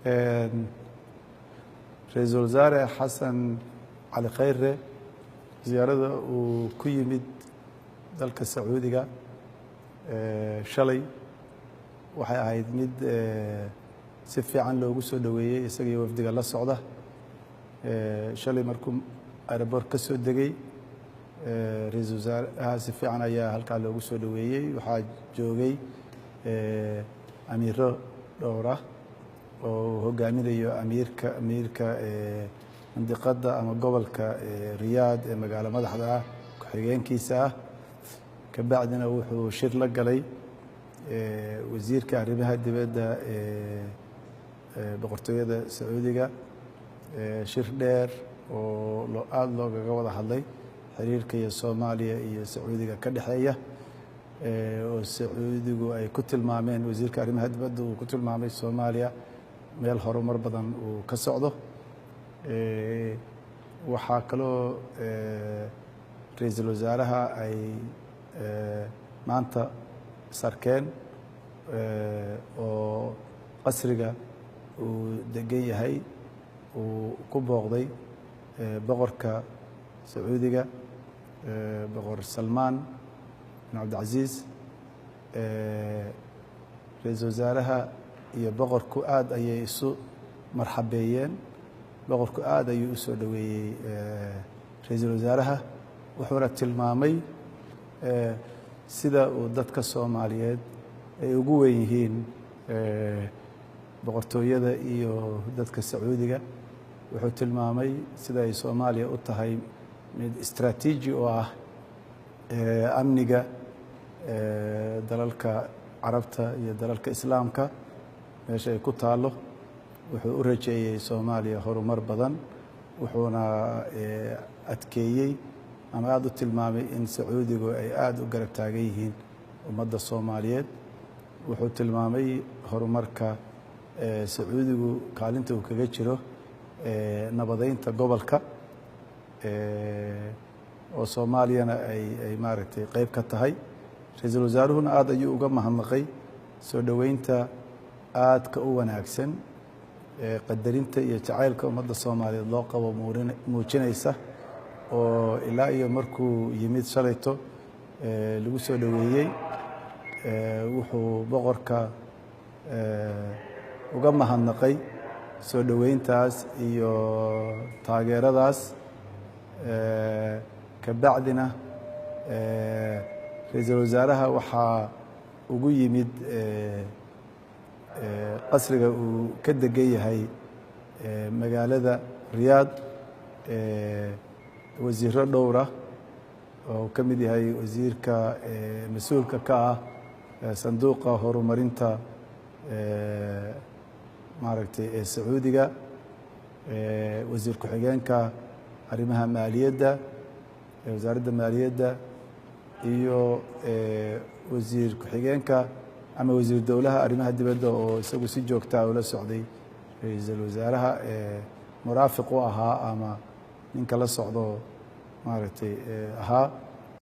Ra-iisul Wasaare Xasan Cali Khayre ziyaarada uu ku yimid dalka Sacuudiga shalay waxay ahayd mid si fiican loogu soo dhoweeyey isaga iyo wafdiga la socda. Shalay markuu airport ka soo degay, ra-iisul wasaaraha si fiican ayaa halkaa loogu soo dhoweeyey. Waxaa joogay amiiro dhowr ah oo uu hogaaminayo amiirka mandiqadda ama gobolka Riyaad ee magaalo madaxda ah, ku-xigeenkiisa ah. Kabacdina wuxuu shir la galay wasiirka arrimaha dibadda ee Boqortooyada Sacuudiga, shir dheer oo aada loogaga wada hadlay xiriirka iyo Soomaaliya iyo Sacuudiga ka dhexeeya, oo Sacuudigu ay ku tilmaameen, wasiirka arrimaha dibadda uu ku tilmaamay Soomaaliya meel horumar badan uu ka socdo. Waxaa kaloo ra-iisul wasaaraha ay maanta sarkeen oo qasriga uu degan yahay uu ku booqday boqorka Sacuudiga, Boqor Salmaan bin Cabdilcasiis. Ra-iisul wasaaraha iyo boqorku aada ayay isu marxabeeyeen. Boqorku aada ayuu u soo dhoweeyey ra-iisul wasaaraha, wuxuuna tilmaamay sida uu dadka Soomaaliyeed ay ugu weyn yihiin boqortooyada iyo dadka Sacuudiga. Wuxuu tilmaamay sida ay Soomaaliya u tahay mid istraatiiji oo ah amniga dalalka Carabta iyo dalalka Islaamka meesha ay ku taallo. Wuxuu u rajeeyey Soomaaliya horumar badan, wuxuuna adkeeyey ama aada u tilmaamay in Sacuudigu ay aada u garab taagan yihiin ummadda Soomaaliyeed. Wuxuu tilmaamay horumarka Sacuudigu kaalinta uu kaga jiro nabadeynta gobolka, oo Soomaaliyana ay maaragtay qeyb ka tahay. Ra-iisul wasaaruhuna aada ayuu uga mahadnaqay soo dhoweynta aadka u wanaagsan, qadarinta iyo jacaylka ummadda Soomaaliyeed loo qabo muujinaysa, oo ilaa iyo markuu yimid shalayto lagu soo dhoweeyey. Wuxuu boqorka uga mahadnaqay soo dhoweyntaas iyo taageeradaas. Kabacdina ra-iisul wasaaraha waxaa ugu yimid qasriga uu ka degan yahay magaalada Riyaad wasiiro dhowra oo ka mid yahay wasiirka mas-uulka ka ah sanduuqa horumarinta maaragtay ee Sacuudiga, wasiir ku-xigeenka arrimaha maaliyadda, wasaaradda maaliyadda, iyo wasiir ku-xigeenka ama wasiir dowlaha arrimaha dibadda, oo isagu si joogtaa ula socday ra-iisul wasaaraha, muraafiq u ahaa ama ninka la socdo maaragtay ahaa.